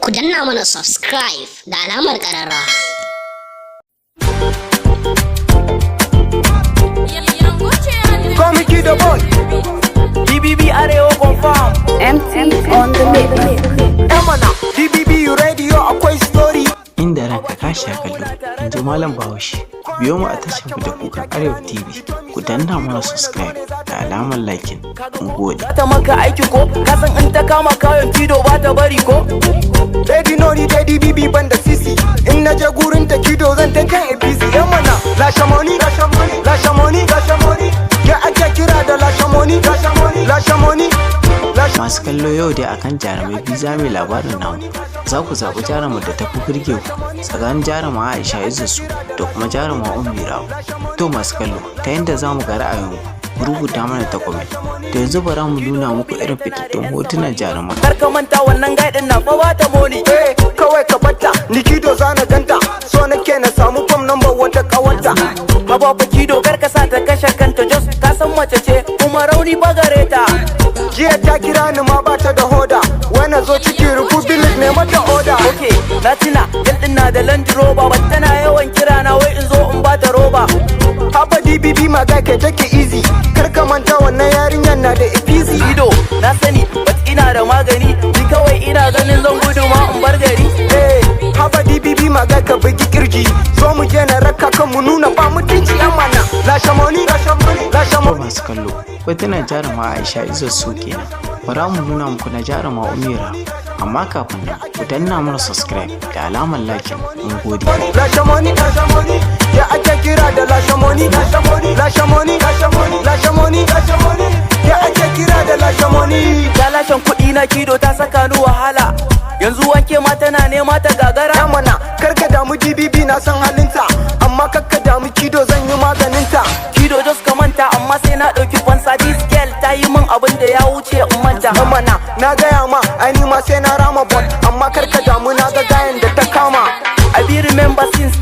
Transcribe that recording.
Ku danna mana subscribe da alamar ƙararrawa. Call Kido boy. DBB Arewa confirm. MT on the mix. Emana, DBB radio akwai story. Inda ranka ka sha kallo, in ji Malam Bahaushe. Biyo mu a tashar mu da Kukan Arewa TV, ku danna mana subscribe da alamar liking. Mun gode. Ta maka aiki ko ka san in ta kama kayan Kido ba ta bari ko. Lady no ni dai DBB ban da sisi. In na je gurin ta Kido zan ta kan APC. Emana, lashe money, lashe money, lashe money, lashe money. Ya ake kira da lashe money, lashe money, lashe money. Lashe Masu kallo, yau dai akan jarumai biyu za mu yi labarin namu. Za ku zaɓi jarumar da ta fi burge ku tsakanin jaruma Aisha Izzatu da kuma jaruma Ummi Rawu. To masu kallo, ta yadda za mu ga ra'ayinku, ku rubuta mana ta comment. To yanzu bara mu nuna muku irin fitattun hotunan jaruman. Kar ka manta wannan guy din na fa ba ta money. Eh, kawai ka batta, ni Kido zana ganta. So nake na samu phone number wata kawarta. Haba fa Kido, kar ka sa ta kashe kanta, just ka san mace ce kuma rauni ba gare ta. Jiya ta kira ni ma bata da hoda. Wai zo ciki Republic ne mata oda. Okay, na tuna girl din na da Land Rover, but tana yawan kira na wai in zo in ba ta roba. Haba DBB, my guy, kai take easy. Kar ka manta wannan yarinyar na da APC. Kido, na sani, but ina da magani, ni kawai ina ganin zan gudu ma in bar gari. Eh, haba DBB, my guy, ka bugi kirji. Zo mu je na raka kan mu nuna ba mutunci amana. Lashe money, lashe money, lashe To money. masu kallo, hotunan jaruma Aisha Izzatu kenan. Bara mu nuna muku na jaruma Ummi Rawu. Amma kafin nan, ku danna mana subscribe da alamar liking. Mun gode. Lashe money, lashe money. Ya ake kira da lashe money, lashe money, lashe money, lashe money, lashe money, lashe money. Ya ake kira da lashe money. Ta lashen kuɗi na Kido, ta saka ni wahala. Yanzu wanke ma tana nema ta gagara. Ya mana, kar ka damu DBB, na san halinta. Amma kar ka damu Kido, zan yi maganinta. Kido, just ka manta, amma sai na ɗauki fansa. This girl ta yi min abin da ya wuce in manta. Ya mana, na gaya ma, ai ni ma sai na rama bot. Amma kar ka damu, na ga gayan da ta kama. I be remember since